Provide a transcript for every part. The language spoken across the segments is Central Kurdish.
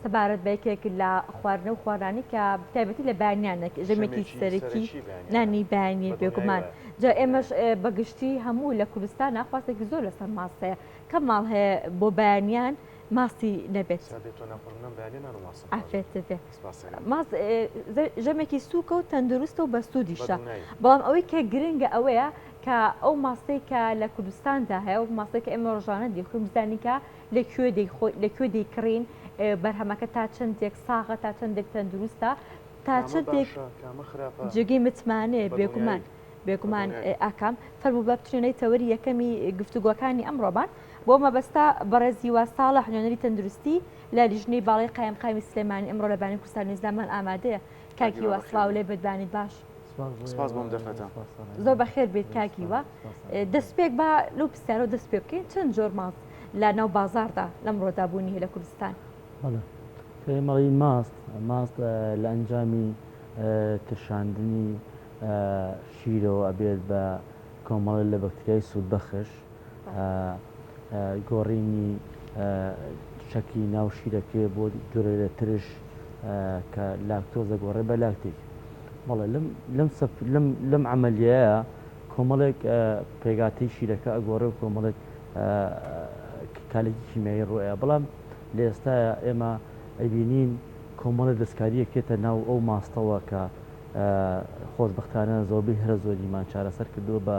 سەبارەت بە یەکێک لە خواردنە و خواردنانی کە تایبەتی لە بەیانیانە ژەمێکی سەرەکی نانی بەیانی بێگومان جا ئێمەش بەگشتی هەموو لە کوردستانە خواستێکی زۆر لەسەر ماست هەیە کەم ماڵ هەیە بۆ بەیانیان ماستی نەبێت. عافێت بێ. ماست ژەمێکی سووکە و تەندروستە و بەسوودیشە بەڵام ئەوەی کە گرنگە ئەوەیە کە ئەو ماستەی کە لە کوردستاندا هەیە و ماستەی کە ئێمە ڕۆژانە دیخۆین بزانین کە لە کوێ دەیخۆ لە کوێ دەیکڕین بەرهەمەکە تا چەندێک ساغە تا چەندێک تەندروستە تا چەندێک جێگەی متمانەیە بێگومان. بێگومان ئاکام فەرموو با بچینە تەوەری یەکەمی گفتوگۆکانی ئەمڕۆمان بۆ مەبەستە بەڕێز هیوا ساڵح نوێنەری تەندروستی لە لیژنەی باڵای قایمقامی سلێمانی ئەمڕۆ لە بانی کوردستان نیوزلامان ئامادەیە کاک هیوا سڵاو لێ بێت بانیت باش. سپاس بۆم دەرفەتە. زۆر بەخێر بێت کاک هیوا. دەستپێک با لەو پرسیارەوە دەست پێ بکەین چەند جۆر ماست لە ناو بازاڕدا لەمڕۆدا بوونی هەیە لە کوردستان؟ بەڵێ کە ئێمە ئەڵێین ماست، ماست لە ئەنجامی ترشاندنی شیرەوە ئەبێت بە کۆمەڵێ لە بەکتریای سوودبەخش، گۆڕینی شەکری ناو شیرەکەیە بۆ جۆرێ لە ترش کە لاکتۆز دەگۆڕێ بە لاکتیک. بەڵێ لەم لەم لەم لەم عەمەلیەیە کۆمەڵێک پێکهاتەی شیرەکە ئەگۆڕێ و کۆمەڵێک کالێکی کیمیایی ڕوئەیا بەڵام لە ئێستایا ئێمە ئەیبینین کۆمەڵێ دەستکارییەک کێتە ناو ئەو ماستەوە کە خۆشبەختانە زۆربەی هەرە زۆریمان چارەسەر کردووە بە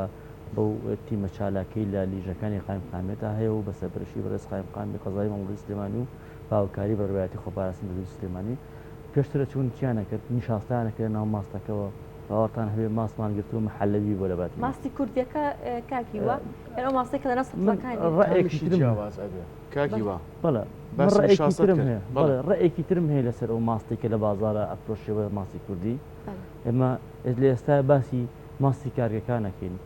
بەو تیمە چالاکەی لە لیژنەکانی قایمقامیەتا هەیە و بە سەرپەرشتی بەڕێز قایمقامی قەزای مەڵبەندی سلێمانی و بە هاوکاری بەڕێوەبەرایەتی خۆپاراستنی تەندروستی سلێمانی پێشتر ئەچوون چیان ئەکرد نیشاستەیان ئەکردە ناو ماستەکەوە باوەڕتان هەبێ ماستمان گرتووە محەلەبی بۆ لە باتی ماستی کوردیەکە کاک هیوا یان ئەو ماستەی کە لەناو من سەتڵەکانی ڕەئێکی تامیشی ترم هەیە جیاواز ئەبێ کاک هیوا. بەڵێ من باسی ڕەئێکی نیشاستەت ترم کرد هەیە بەڵێ. بەڵێ ڕەئێکی ترم هەیە لەسەر ئەو ماستەی کە لە بازاڕا ئەفرۆشرێ بە ماستی کوردی ئێمە لە ئێستا باسی ماستی کارگەکان ئەکەین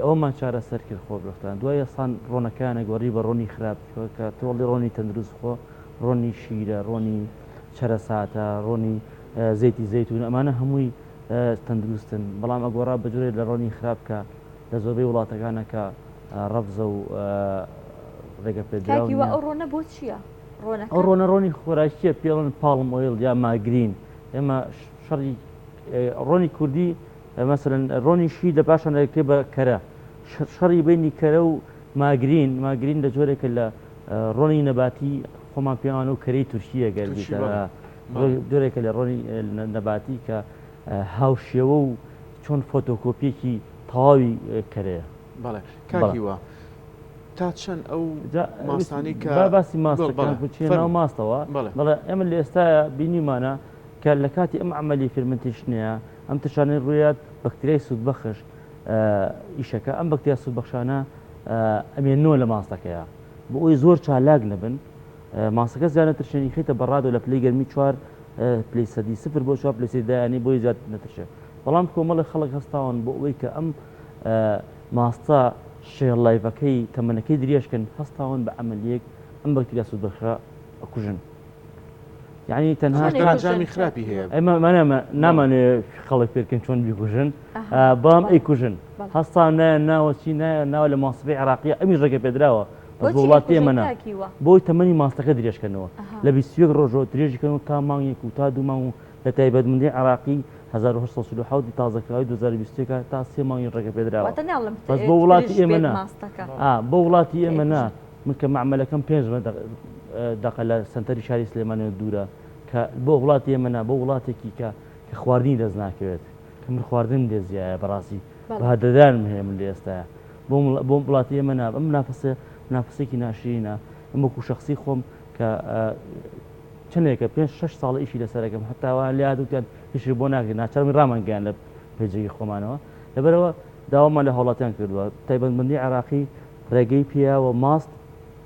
ئەوەمان چارەسەر کرد خۆشبەختانە دوای سان ڕۆنەکەیان ئەگۆڕی بە ڕۆنی خراپ کە تۆڵی ڕۆنی تەندروست خۆ ڕۆنی شیرە ڕۆنی چەرەساتە ڕۆنی زەیتی زەیتون ئەمانە هەمووی تەندروستن بەڵام ئەگۆڕا بە جۆرێک لە ڕۆنی خراپ کە لە زۆربەی وڵاتەکانە کە ڕەفزە و ڕێگە پێدراو کاک هیوا نییە. ئەو ڕۆنە بۆ چییە؟ ڕۆنەکە؟ ئەو ڕۆنە ڕۆنی خۆراکییە پێڵن palm oil یا ماگرین ئێمە شەڕی ڕۆنی کوردی مەسەلەن ڕۆنی شیر لە پاشان دەکرێت بە کەرە شەڕی بینی کەرە و ماگرین ماگرین لە جۆرێکە لە ڕۆنی نەباتی خۆمان پێوانە و کەرەی تورکیە گەربیتە جۆرێکە لە ڕۆنی نەباتی کە هاوشێوە و چۆن فۆتۆکۆپیەکی تەواوی کەرەیە. بەڵێ کاک هیوا تا چەند ئەو ماستانەی کە با باسی ماستەکان بچینە ناو ماستەوە بەڵێ ئێمە لە ئێستایا بینیمانە کە لە کاتی ئەم عەمەلی fermentation ەیە ئەم ترشانەی ڕوویات بەکتریای سوودبەخش ئیشەکە ئەم بەکتریا سوودبەخشانە ئەمێنەوە لە ماستەکەیە بۆ ئەوی زۆر چالاک نەبن ماستەکە زیاد نەترشێنی خیتە بەڕادەوە لە پلەی گەرمی چوار پلەی سەدی سفر بۆ چوار پلەی سەدی دایانی بۆی زیاد نەترشێ بەڵام کۆمەڵی خەڵک هەستاون بۆ ئەوەی کە ئەم ماستە shelf life ەکەی تەمەنەکەی درێژکەن هەستاون بە عەمەلیەک ئەم بەکتریا سوودبەخشە ئەکوژن یعنی تەنها ئەنجامی خراپی هەیە ئێمە نامانێ خەڵک فێرکەن چۆن بیکوژن بەڵام ئەیکوژن هەستا نایە ناوە چی نایە ناوە لە ماسفەی عراقیە ئەمیش ڕێگە پێدراوە بەس بۆ وڵاتی ئێمە نا بۆی تەمەنی ماستەکە درێژکەنەوە لە 21 ڕۆژەوە درێژکەنەوە تا مانگێک و تا دوو مانگ و لە تایبەتمەندی عراقی 1847 تازەکراوی 2021 تا سێ مانگی ڕێگە پێدراوە بەس بۆ وڵاتی ئێمە نا بۆ وڵاتی ئێمە نا من کە مەعمەلەکەم پێنج دەقە لە سەنتەری شاری سلێمانیەوە دوورە کە بۆ وڵاتی ئێمە نا بۆ وڵاتێکی کە کە خواردنی دەست ناکەوێت کە من خواردنم لێ زیایە بەڕاستی بەهادەدانم هەیە من لە ئێستایا بۆ بۆ وڵاتی ئێمە نا ئەم منافەسە منافەسێکی ناشرینە ئەم وەکو شخصی خۆم کە چەندێکە پێ شش ساڵ ئیشی لەسەرەکەم هەتا وایان لێ هاتووتیان هیچی بۆ ناکرێت ناچارمی ڕامانگەیان لە پەیجەی خۆمانەوە لەبەرەوە داوامان لە هاوڵاتیان کردووە تایبەتمەندی عێراقی ڕێگەی پێیاوە ماست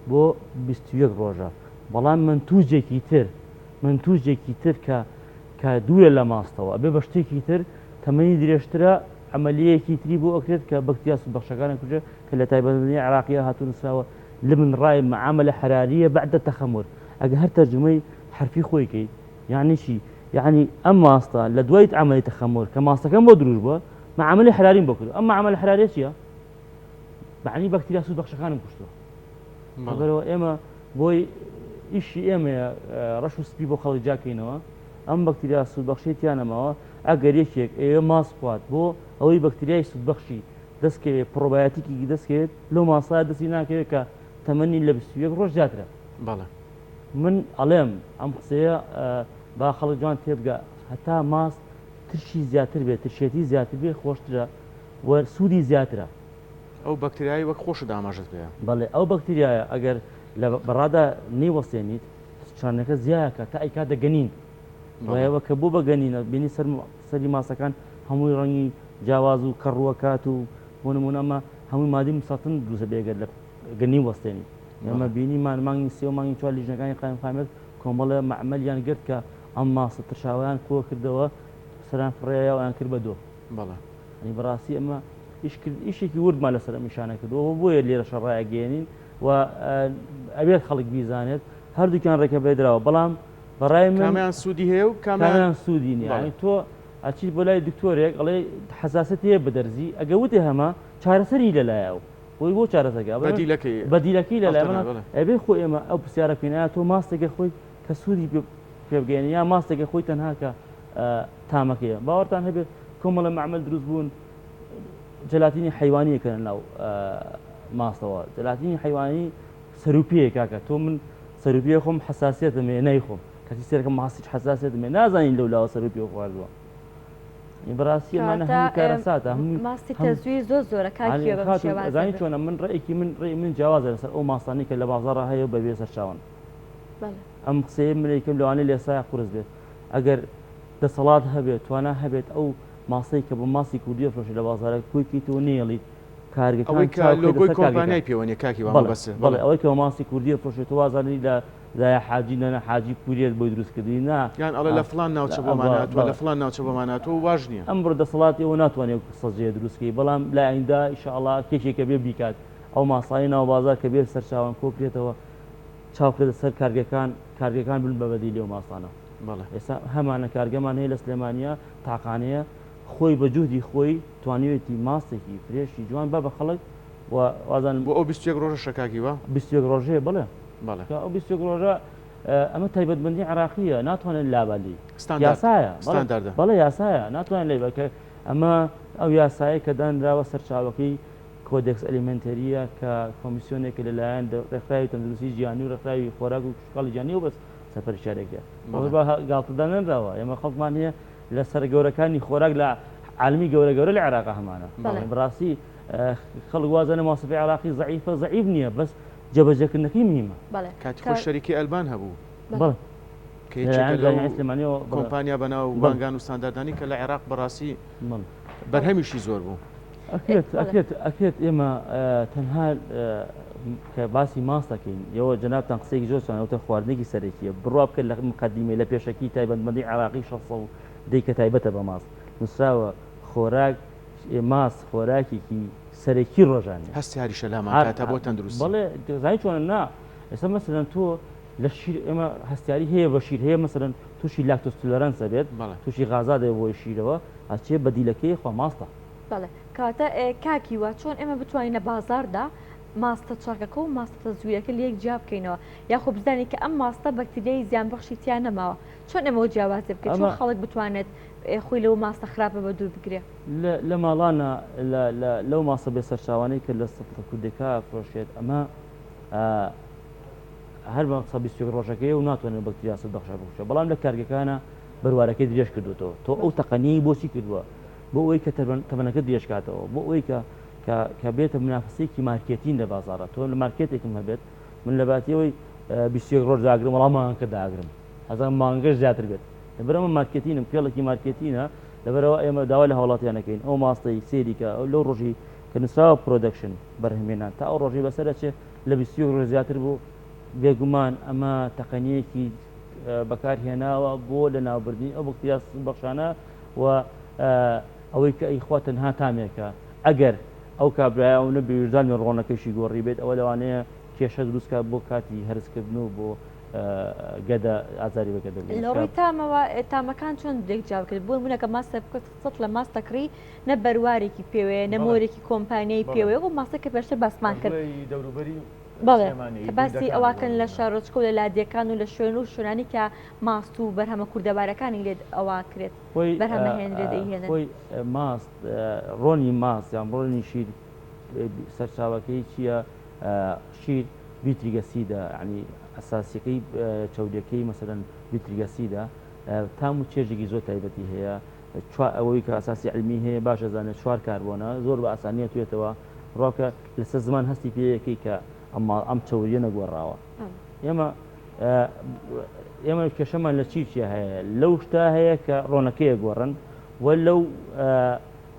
بۆ 21 ڕۆژە بەڵام منتوجێکی تر منتوجێکی تر کە کە دوورە لە ماستەوە ئەبێ بە شتێکی تر تەمەنی درێژترە عەمەلیەیەکی تری بۆ ئەکرێت کە بەکتریا سوودبەخشەکان ئەکوژێت کە لە تایبەتمەندی عێراقیە هاتوو نووسراوە لمن ڕای معاملە حراریە بعد التخمر ئەگەر هەر تەرجومەی حرفی خۆی کەی یعنی چی یعنی ئەم ماستە لە دوای عملی تخمر کە ماستەکەم بۆ دروست بووە معاملە حراریم بۆ کرد ئەم معاملە حراریە چییە معنی بەکتریا سوودبەخشەکانم کوشتووە لەبەرەوە ئێمە بۆی ئیشی ئێمەیە ڕەش و سپی بۆ خەڵک جیاکەینەوە، ئەم بەکتریا سوودبەخشەی تیا نەماوە، ئەگەر یەکێک ئەیەوێ ماست بخوات بۆ ئەوەی بەکتریای سوودبەخشی دەستکەوێت، پڕۆبایۆتیکی دەستکەوێت، لەو ماستە دەستی ناکەوێت کە تەمەنی لە 21 ڕۆژ زیاترە. بەڵێ. من ئەڵێم ئەم قسەیە با خەڵک جوان تێبگا، هەتا ماست ترشی زیاتر بێت، ترشێتی زیاتر بێت خۆشترە و سوودی زیاترە. ئەو بەکتریایەی وەک خۆشت ئاماژەت پێیا. بەڵێ ئەو بەکتریایە ئەگەر لە بەڕادا نەیوەستێنیت سچانەکە زیایەکە تا ئەیکاتە گەنین. دوایەوە کە بۆ بە گەنینە بینی سەر سەری ماسەکان هەمووی ڕەنگی جیاواز و کەڕووەکات و بۆ نمونە ئەمە هەمووی مادی مسەتن دروستە بێ گەر لە گەنین وەستێنیت. ئێمە بینیمان مانگی سێ و مانگی چوار لیژنەکانی قایمقامیەت کۆمەڵێ مەعمەلیان گرت کە ئەم ماسە ترشاوەیان کۆ کردەوە سەران فڕێیە و ئەیان کرد بە دۆ. بەڵێ. یانی بەڕاستی ئەمە ئیش کرد ئیشێکی وردمان لەسەر ئەم ئیشانە کردووە و بۆیە لێرەشە ڕایەگەیەنین و ئەبێت خەڵک بیزانێت هەردووکیان ڕێکە بێدراوە بەڵام بەڕای من کامیان سوودی هەیە و کامیان سوودی نییە یانی تۆ ئەچیت بۆ لای دکتۆرێک ئەڵێ حەساسەت هەیە بە دەرزی ئەگە وتی هەمە چارەسەری لەلایە و بۆی بۆ چارەسەرکە بەدیلەکەی بەدیلەکەی لەلای من ئەبێ خۆ ئێمە ئەو پرسیارە بکەین ئایا تۆ ماستێکە خۆی کە سوودی پێ بگەیەنی یا ماستێکە خۆی تەنها کە تامەکەیە باوەڕتان هەبێت کۆمەڵە مەعمەل دروست بوون جەلاتینی حەیوانی ئەکەنە ناو ماستەوە جەلاتینی حەیوانی سەروپێ کاکە تۆ من سەروپێ خۆم حساسیەتم هەیە نایخۆم کەسی سێرەکە ماستیش حساسیەتم هەیە نازانین لەو لاوە سەروپێ خواردووە بەڕاستی ئەمانە هەموو کارەساتە هەموو ماستی تەزویر زۆر زۆرە کاک بەم شێوازە زانی چۆنە من ڕێکی من ڕێی من جیاوازە لەسەر ئەو ماستانەی کە لە بازاڕا هەیە و بەبێ سەرچاوەن ئەم قسەیە من یەکەم لەوانەیە لێسایە قورس بێت ئەگەر دەسەڵات هەبێت توانا هەبێت ئەو ماسەی کە بە ماسی کوردی ئەفرۆشێت لە بازارە کۆی کەیتەوە نەیەڵیت کارگەکان ئەوەی کە چاو بخەیتە لۆگۆی سەر کارگەکان کۆمپانیای پێوە نیە کاکی وا بەڵێ مەبەست بەڵێ بەڵێ. ئەوەی کە بە ماسی کوردی ئەفرۆشێت تۆ وازانی لە دایە حاجی نەنە حاجی پوریەت بۆی دروست کردنی نا یان ئەڵێ لە فڵان ناوچە بۆمان هاتووە لە فڵان ناوچە بۆمان هاتووە واش نیە. ئەمڕۆ دەسەڵاتی ئەوە ناتوانێت ئەو سەجەیە دروست کەی بەڵام لە ئایندە ئیشاڵا کێکێکە بێ بیکات ئەو ماسانەی ناو بازار کە بێ سەرچاوەن کۆکرێتەوە چاو بخرێتە سەر کارگەکان کارگەکان بن بە بەدیلی ئەو ماسانە. بەڵێ. ئێستا هەمانە کارگەمان هەیە لە سلێمانیە تاقانەیە خۆی بە جوهدی خۆی توانیوێتی ماستێکی فرێشی جوان با بە خەڵک و وازانم بۆ ئەو 21 ڕۆژەشە کاک هیوا؟ 21 ڕۆژەیە بەڵێ بەڵێ. ئەو 21 ڕۆژە ئەمە تایبەتمەندی عێراقیە ناتوانێت لابا لێی ستاندارد یاسایە بەڵێ ستانداردە. بەڵێ یاسایە ناتوانێت لێی با کە ئەمە ئەو یاسایە کە دانراوە سەرچاوەکەی کۆدێکس ئەلیمێنتەرییە کە کۆمیسیۆنێکە لەلایەن ڕێکخراوی تەندروستی جیهانی و ڕێکخراوی خۆراک و کشتوکاڵی جیهانیەوە بەس سەرپەرشتیارێکە بە گاڵتەدا نەنراوە ئێمە خەڵکمان هەیە لە سەر گەورەکانی خۆراک لە عالمی گەورە گەورە لە عێراق هەمانە بەڕاستی خەڵک وازانە ماسفی عێراقی زەعیفە زەعیف نییە بەس جێبەجێکردنەکەی مهمە کاتی خۆی شەریکی ئەلبان هەبوو بەڵێ کە یەکێکە لەو کۆمپانیا بەناو بانگان و ستانداردانی کە لە عێراق بەڕاستی بەرهەمیشی زۆر بوو. ئەکرێت ئەکرێت ئەکرێت ئێمە تەنها کە باسی ماست دەکەین ئێوە جەنابتان قسەیەکی زۆر جوانە وتە خواردنێکی سەرەکیە بڕوا بکە لە مقدمەی لە پێشەکی تایبەتمەندی عێراقی 600 دەی کە تایبەتە بە ماست نووسراوە خۆراک ماست خۆراکێکی سەرەکی ڕۆژانە هەستیاریشە لامان کاتە بۆ تەندروستی بەڵێ دەزانی چۆنە نا ئێستا مەسەلەن تۆ لە شیر ئێمە هەستیاری هەیە بە شیر هەیە مەسەلەن تووشی lactose tolerance بێت تووشی غازا دەبێت بۆی شیرەوە ئەچێ بەدیلەکەی خوا ماستە. بەڵێ کەواتە کاک هیوا چۆن ئێمە بتوانین لە بازاڕدا ماستە چڕکەکە و ماستە تەزویرەکە لەیەک جیا بکەینەوە یاخۆ بزانین کە ئەم ماستە بەکتریای زیانبەخشی تیا نەماوە چۆن ئێمە ئەو جیاوازیە بکەین چۆن خەڵک بتوانێت خۆی لەو ماستە خراپە بە دوور بگرێ؟ لە ماڵانە لەو ماستە بێ سەرچاوانەی کە لە سەتڵە کوردێکا ئەفرۆشێت ئەمە هەر بە 121 ڕۆژەکەی و ناتوانێت بەکتریا سوودبەخشە بکوژێت بەڵام لە کارگەکانە بەروارەکەی درێژ کردوێتەوە تۆ ئەو تەقەنیەی بۆچی کردووە بۆ ئەوەی کە تەمەنەکە درێژ کاتەوە بۆ ئەوەی کە کە بێتە منافسەیەکی مارکێتین لە بازاڕە تۆ لە مارکێتێکم هەبێت من لە باتی ئەوەی 21 ڕۆژ داگرم وەڵام مانگەکە داگرم هەزار مانگەش زیاتر بێت لەبەرئەمە مارکێتینم فێڵێکی مارکێتینە لەبەرەوە ئێمە داوا لە هاوڵاتیان دەکەین ئەو ماستەی سێری کە لەو ڕۆژی کە نووسراوە production بەرهەمێنان تا ئەو ڕۆژەی بەسەر دەچێت لە 21 ڕۆژ زیاتر بوو بێگومان ئەمە تەقەنیەکی بەکارهێناوە بۆ لەناوبردنی ئەو بەکتریا بەخشانە و ئەوەی کە ئەیخوا تەنها تامێکە ئەگەر ئەو کابرایە ئەونە بێ ویژدان بێت ڕۆنەکەیشی گۆڕی بێت ئەوە لەوانەیە کێشە دروست کات بۆ کاتی هەرسکردن و بۆ گەدە ئازاری بە گەدە لە ڕووی تامەوە تامەکان چۆن لێک جیا بکرێت بۆ نمونە کە ماستە بکە سەد لە ماست دەکڕی نە بەروارێکی پێوەیە نە مۆرێکی کۆمپانیای پێوەیە وەکو ماستە کە پێشتر باسمان کرد دەوروبەری. بەڵێ کە باسی ئەوەکەن لە شارۆچکە و لە لادێکان و لە شوێن و شوێنانی کە ماست و بەرهەمە کوردەوارەکانی لێ ئەوە کرێت بەرهەمەهێنرێت دەیهێنن. خۆی ماست ڕۆنی ماست یان ڕۆنی شیر سەرچاوەکەی چییە؟ شیر butyric acid ە یانی ئەساسیەکەی چەوریەکەی مەسەلەن butyric acid ە تام و چێژێکی زۆر تایبەتی هەیە ئەوەی کە ئەساسی علمی هەیە باش ئەزانێت چوار کاربۆنە زۆر بە ئاسانیە توێتەوە ڕۆکە لەسەر زمان هەستی پێیەکەی کە ئەمما ئەم چەوریە نەگۆڕاوە ئێمە ئێمە کێشەمان لە چی چیە هەیە لەو شتا هەیە کە ڕۆنەکەیە گۆڕن و لەو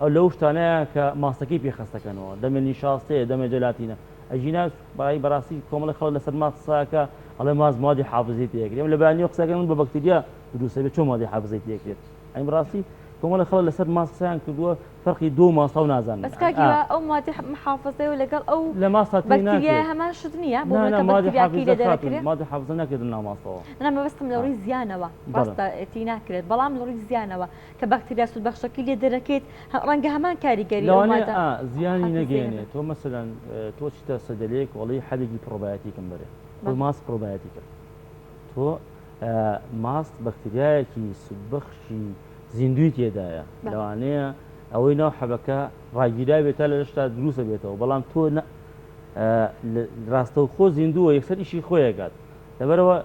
ئەو لەو شتانەیە کە ماستەکەی پێ خەستەکەنەوە دەمێ نیشاستەیە دەمێ جەلاتینە ئەگینا بەڕای بەڕاستی کۆمەڵی خەڵک لەسەر ماست قسەکە ئەڵێ ماست مادی حافزەی پێکرێت لە بەیانیەوە قسەکەن من بە بەکتریا دروستە بێت چۆن مادی حافزەی پێکرێت ئەی بەڕاستی کۆمەڵی خەڵک لەسەر ماست قسەیان کردووە فەرقی دۆ و ماستاو نازانن بەس کاک هیوا ئەو مادی محافزەیە و لەگەڵ ئەو لە ماستا تێ بەکتریایە ناکرێت هەمان شت نییە بۆ نا منە نا کە مادی بەکتریاکەی حافزە لێ خاتوون دەرەکرێ مادی حافزە ناکرێتە ناو ماستەوە نا مەبەستم لە ڕووی زیانەوە بەڵێ ڕاستە تی ناکرێت بەڵام لە ڕووی زیانەوە کە بەکتریا سوودبەخشەکەی لێ دەرەکەیت ڕەنگە هەمان کاریگەری ئەو لەوانەیە مادە ئا زیانی حافزەیە نەگەیەنێ هەبێت. تۆ مەسەلەن تۆ چیتە سەدەلەیەک وەڵی حەبێکی پڕۆبایەتیکم بەرێ خۆی بەڵێ. ماست پڕۆبایەتیکە تۆ ماست بەکتریایەکی سوودبەخشی زیندووی تێدایە لەوانەیە ئەوەی ناو حەبەکە ڕاگیرابێت تا لە لەشتا دروستە بێتەوە بەڵام تۆ ڕاستەوخۆ زیندووە یەکسەر ئیشی خۆیەکات لەبەرەوە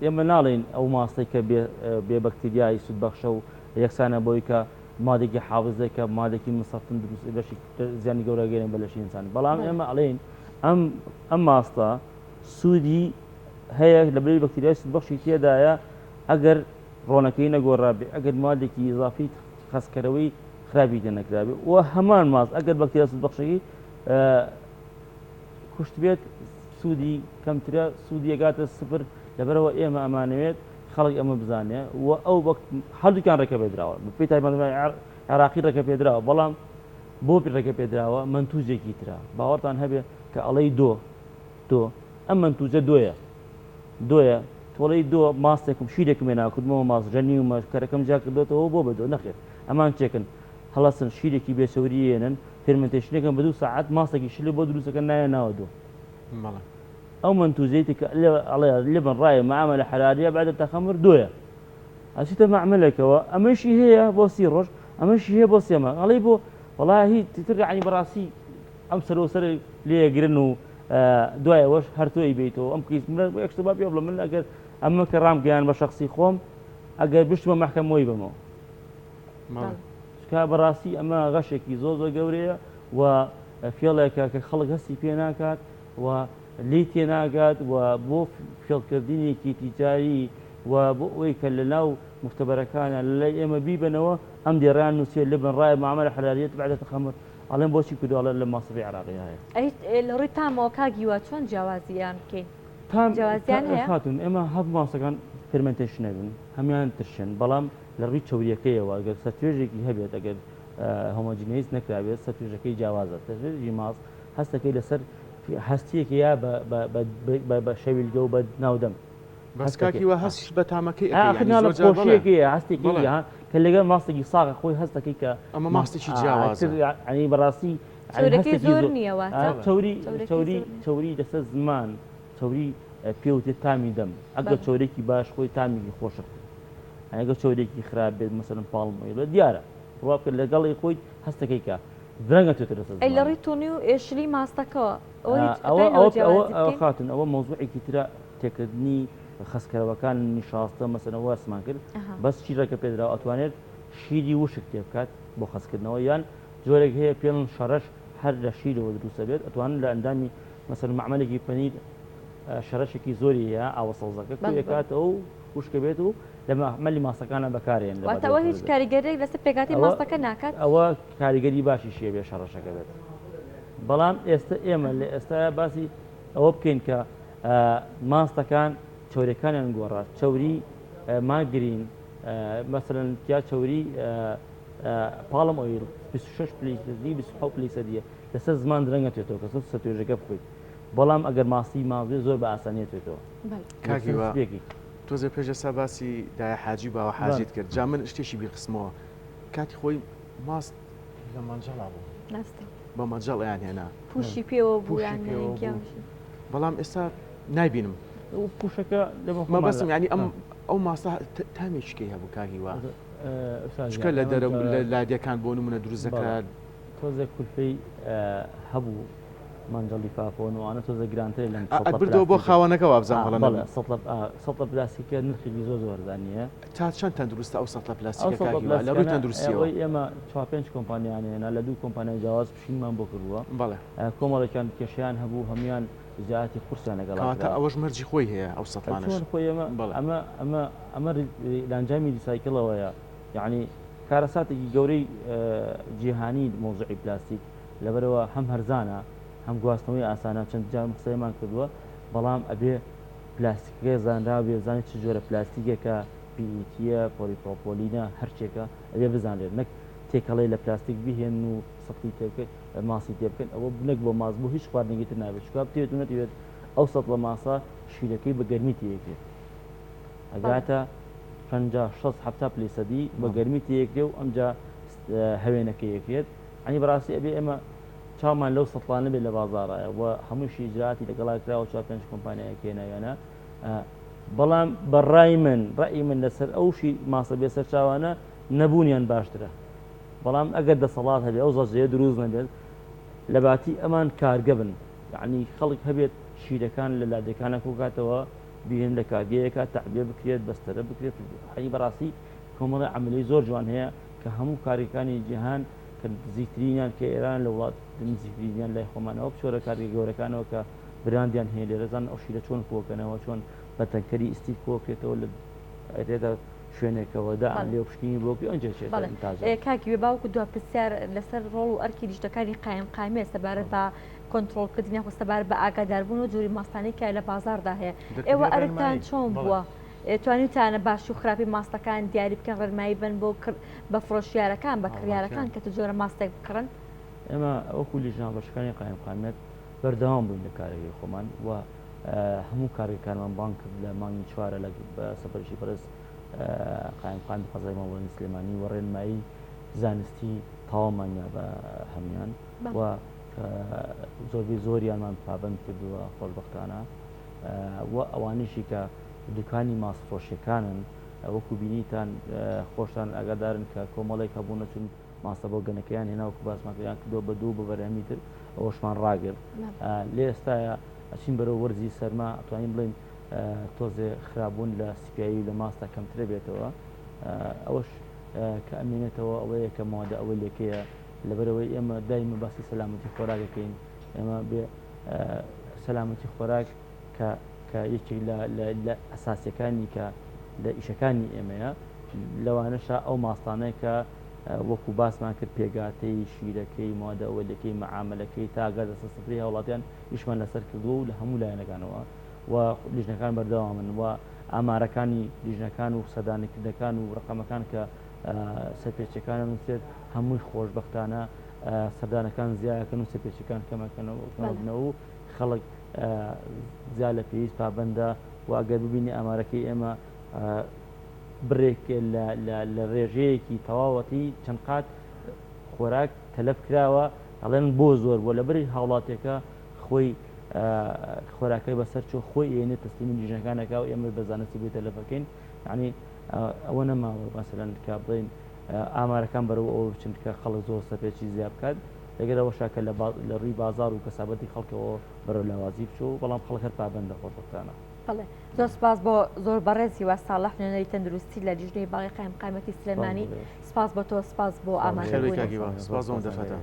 ئێمە ناڵێین ئەو ماستەی کە بێ بەکتریای سوودبەخشە و یەکسانە بۆی کە مادێکی حافزەیە کە مادێکی مسەتن دروست لەشی زیانی گەورە گەێن بە لەشی ئینسان بەڵام ئێمە ئەڵێین ئەم ئەم ماستە سوودی هەیە لە بەری بەکتریای سوودبەخشی تێدایە ئەگەر ڕۆنەکەی نەگۆڕابێ ئەگەر مادێکی ئیزافی خەستکەرەوەی خراپی تێ نەکرابێ و هەمان ماست ئەگەر بەکتریا سوودبەخشەکەی کوشت بێت سوودی کەمترە سوودی ئەگاتە سفر لەبەرەوە ئێمە ئەمانەوێت خەڵک ئەمە بزانێ و ئەو وەک هەردووکیان ڕێکە پێدراوە بەپێی تایبەتمەندی عێراقی ڕێکە پێدراوە بەڵام بۆ ڕێکە پێدراوە مەنتوجێکی ترە باوەڕتان هەبێ کە ئەڵێی دۆ دۆ ئەم مەنتوجە دۆیە دۆیە تۆڵەی دۆ ماستێکم شیرێکم هێنا کردمەوە ماست ژەنیومە کەرەکەم جیا کردۆتەوە بۆ بە دۆ نەخێر ئەمان چێکن هەڵەسن شیرێکی بێ چەوری یێنن fermentation ەکەن بە دوو سەعات ماستێکی شلی بۆ دروستەکەن نایە ناوە دۆ بەڵێ. ئەو مەنتوجەی کە ئەڵێ لبن رايب معاملة حرارية بعد التخمر دۆیە ئەچیتە مەعمەلێکەوە ئەمەشی هەیە بۆ سی ڕۆژ ئەمەشی هەیە بۆ سێ مانگ ئەڵێی بۆ وەڵاهی تر یعنی بەڕاستی ئەم سەر و سەر لێگرن و دوای ئەوەش هەر تۆ ئەیبەیتەوە ئەم کەیس من یەک شتە با پێ بڵێم من ئەگەر ئەمە کە ڕامگەیان بە شخصی خۆم ئەگەر بشتمە مەحکەمەوەی بەمەوە چکا بەڕاستی ئەمە غەشێکی زۆر زۆر گەورەیە و فێڵێکە کە خەڵک هەستی پێ ناکات و لێی تێناگات و بۆ فێڵکردنێکی تیجاری و بۆ ئەوەی کە لە ناو مختبەرەکانە لە لای ئێمە بیبەنەوە ئەم دێڕیان نووسیە لبن رايب معاملة حرارية بعد تخمر ئەڵێن بۆچی کردوە ئەڵێن لە ماسفی عێراقی هەیە. ئەی لە ڕووی تامەوە کاک هیوا چۆن جیاوازیان بکەین؟ تام جیاوازیان هەیە؟ خاتوون ئێمە هەموو ماسەکان fermentation ئەبن هەموویان ترشن بەڵام لە ڕووی چەوریەکەیەوە ئەگەر سەرتوێژێکی هەبێت ئەگەر homogeneous نەکرابێت سەرتوێژەکەی جیاوازە سەرتوێژی ماست هەستەکەی لەسەر هەستیەکی یا بە شەویلگە و بە ناودەم بەس کاک هیوا هەستیش بە تامەکەی ئەکەی ئاخر یانی ناڵێ زۆر جار بەڵێ خۆشیەکی هەیە هەستێکی بەڵێ هەیە کە لەگەڵ ماستێکی ساغە خۆی هەستەکەی کە ئەمە ماستێکی جیاوازە ئاخر یانی بەڕاستی یانی چەورەکەی هەستێکی زۆر زۆر نییە واتە چەوری چەورەکەی چەوری زۆر نییە. چەوری لەسەر زمان چەوری پێوتێ تامی دەم ئەگەر بەڵێ. چەورێکی باش خۆی تامێکی خۆشت ئەگەر چەورێکی خراپ بێت مەسەلەن palm oil دیارە بڕوا بکە لەگەڵی خۆی هەستەکەی کە درەنگە توێتە لەسەر ئەی لە زمانت. ڕووی تونی و شلی ماستەکەوە ئەوە هیچ ئەوە ئەتوانین ئەوە لەوە ئەوە جیاوازی ئەوە بکەین؟ خاتوون ئەوە مەوزوعێکی ترە تێکردنی خەستکەرەوەکان نیشاستە مەسەلەن واسمان کرد ئەها. بەس چی ڕێگە پێدراوە ئەتوانێت شیری وشک تێ بکات بۆ خەستکردنەوە یان جۆرێک هەیە پێڵن شەڕەش هەر لە شیرەوە دروستە بێت ئەتوانن لە ئەندامی مەسەلەن مەعمەلێکی پەنیر شەرەشێکی زۆری هەیە ئاوە سەوزەکە بەڵێ بەڵێ. کوێکاتەوە و وشکە بێت و لە مەعمەلی ماسەکانە بەکارێن لە واتە ئەوە هیچ کاریگەریەک لەسەر پێکهاتەی ئەوە ماستەکە ناکات؟ ئەوە کاریگەری باشیشی هەبێ شەڕەشەکە بێت بەڵام ئێستا ئێمە لە ئێستا باسی ئەوە بکەین کە ماستەکان چەوریەکانیان گۆڕا چەوری ماگرین مەسەلەن تیا چەوری palm oil 26 پلەی سەدی 27 پلەی سەدیە لەسەر زمان درەنگە توێتەوە کە سەر توێژەکە بخۆیت بەڵام ئەگەر ماستی مازێ زۆر بە ئاسانیە توێتەوە کاک هیوا تۆزێ پێش ئێستا باسی دایە حاجی باوە حاجیت کرد جا من شتێکی بیرخستمەوە کاتی خۆی ماست لە مەنجەڵا بوو. بە مەجەڵ ئەیان هێنا پوشی پێوە بوو پوشی یان پێوە گیان بوو. بەڵام ئێستا نایبینم. پوشەکە مەبەستم یانی ئەم ئەو ماستە تامێکی کەی هەبوو کاک هیوا چکە لە دەرە لە لادێکان بۆ نمونە دروست دەکرا تۆزێک کولفەی هەبوو مەنجەڵی فافۆن و ئەوانە تۆزە گرانترە لەم بردەوە بۆ خاوەنەکە وابزانم هەڵە نەبم. سەتڵە پلاستیکە نرخێکی زۆر زۆر هەرزانییە. تا چەند تەندروستە ئەو سەتڵە پلاستیکە کاک هیوا لە ڕووی تەندروستیەوە؟ ئەوەی ئێمە چوار پێنج کۆمپانیایان هێنا لە دوو کۆمپانیای جیاواز پشینمان بۆ کردووە. بەڵێ. کۆمەڵێکیان کێشەیان هەبوو هەموویان ئیجرائاتی قورسیان لەگەڵا کەواتە کرا. ئەوەش مەرجی خۆی هەیە ئەو سەتڵانەش. چۆن خۆی ئەمە بەڵێ. ئەمە ئەمە ئەمە لە ئەنجامی recycle ەوەیە یەعنی کارەساتێکی گەورەی جیهانی مەوزوعی پلاستیک لەبەرئەوە هەم هەرزانە هەم گواستنەوەی ئاسانە چەند جار قسەمان کردووە بەڵام ئەبێ پلاستیکەکە زانراو بێ بزانێت چ جۆرە پلاستیکێکە PET یە پۆلیپرۆپۆلینە هەرچێکە ئەبێ بزانرێت نەک تێکەڵەی لە پلاستیک بهێن و سەتڵی تێ بکەن ماسی تێ بکەن ئەوە نەک بۆ ماست بۆ هیچ خواردنێکی تر نابێت چونکە بتەوێت و نەتەوێت ئەو سەتڵە ماسە شیرەکەی بە گەرمی تێیەکرێت ئەگاتە 50 60 70 پلەی سەدی بە گەرمی تێیەکرێ و ئەمجا هەوێنەکەی یەکرێت ئەنی بەڕاستی ئەبێ ئێمە چاومان لەو سەتڵانە بێت لە بازاڕایە و هەمووشی ئیجرائاتی لەگەڵا کراوە چوار پێنج کۆمپانیایەک هێناویانە بەڵام بە ڕای من ڕەئی من لەسەر ئەو شی ماسە بێ سەرچاوانە نەبوونیان باشترە بەڵام ئەگەر دەسەڵات هەبێ ئەو زەجەیە دروست نەبێت لە باتی ئەمان کارگە بن یعنی خەڵک هەبێت شیرەکان لە لادێکانە کۆکاتەوە بهێن لە کارگەیەکە تەعبیە بکرێت بەستەرە بکرێت حەی بەڕاستی کۆمەڵی عملی زۆر جوان هەیە کە هەموو کارگەکانی جیهان کە نزیکترینیان کە ئێران لە وڵات نزیکترینیان لای خۆمانەوە بچۆرە کارگە گەورەکانەوە کە براندیان هەیە لێرە زان ئەو شیرە چۆن کۆکەنەوە چۆن بە تەنکەری ئیستیل کۆکرێتەوە لە ئەرێدا شوێنێکەوە دا لێ پشکنی بۆ ئەنجێ کاک هیوا باوکو دوا پرسیار لەسەر ڕۆڵ و ئەرکی لیژنەکانی قایم قایمێ سەبارەت بە کۆنترۆڵکردن یاخود سەبارەت بە ئاگاداربوون و جۆری ماستانەی کە لە بازاڕدا هەیە ئێوە ئەرکتان چۆن بووە؟ توانیوتانە باشی و خراپی ماستەکان دیاری بکەن ڕێنمایی بن بۆ بە فرۆشیارەکان بە کڕیارەکان کە چ جۆرە ماستێک بکڕن؟ ئێمە وەکو لیژنە هاوبەشەکانی قایمقامیەت بەردەوام بووین لە کارەکەی خۆمان و هەموو کارگەکانمان بانگ کرد لە مانگی چوارە لە سەپەرشی بەڕێز قایمقامی قەزای ماڵوەنی سلێمانی و ڕێنمایی زانستی تەواومان یا بە هەموان و زۆربەی زۆریانمان پابند کردووە خۆشببختانە و ئەوانیشی کە دوکانی ماستفرۆشیەکانن وەکو بینیتان خۆشتان ئاگادارن کە کۆمەڵێک هەبوون نەچون ماستە بۆ گەنەکەیان هێنا وەکو باسمان کردیان کردەوە بە دوو بە بەرهەمی تر ئەوەشمان ڕاگرت لێ ئێستاە ئەچین بەرەو وەرزی سەرما ئەتوانین بڵێین تۆزێ خراپبوون لە سپیایی و لە ماستە کەمترە بێتەوە ئەوەش کە ئەمێنێتەوە ئەوەیە کە مادە ئەوە لێکەیە لەبەرەوەی ئێمە دایمە باسی سەلامەتی خۆراکەکەین ئێمە بێ سەلامەتی خۆراک کە کە یەکێک لە ئەساسیەکانی کە لە ئیشەکانی ئێمەیە لەوانەشە ئەو ماستانەیە کە وەکو باسمان کرد پێگاتەی شیرەکەی مادە ئەوەلەکەی مەعاملەکەی تا گاتە سەر سفرەی هاوڵاتیان ئیشمان لەسەر کردووە و لە هەموو لایەنەکانەوە و لیژنەکان بەردەوامن و ئامارەکانی لیژنەکان و سەردانیکردنەکان و ڕقەمەکان کە سەرپێچەکانە نووسێت هەمووی خۆشببختانە سەردانەکان زیاکەن و سەرپێچەکان کەمەکەنەوە و خەڵک زیا لە پێویست پابندە و ئەگەر ببینی ئامارەکەی ئێمە بڕێک لە ڕێژەیەکی تەواوەتی چەند قات خۆراک تەلەف کراوە ئەڵێن بۆ زۆر بووە لەبەری هاوڵاتیەکە خۆی خۆراکەی بەسەر چۆ خۆی ئێنێ تەسلیمی لیژنەکانەکە و ئێمە بە زانستی بۆی تەلەفەکەین یعنی ئەوە نەماوە مەسەلەن کە بڵێن ئامارەکان بەرەو ئەوە بچن کە خەڵک زۆر سەرپێچی زیاد بکات لەگەر ئەوەشا کە لە ڕووی بازار و کەسابەتی خەڵکەوە بەرەو لاوازی بچۆ بەڵام خەڵک هەر پابەندە خۆشبەختانە. بەڵێ زۆر سپاس بۆ زۆر بەڕێز هیوا ساڵح نوێنەری تەندروستی لە لیژنەی باڵای قایمقامیەتی سلێمانی سپاس بۆ تۆ سپاس بۆ ئامادەبوونت. سپاس بۆ ئەم دەرفەتە.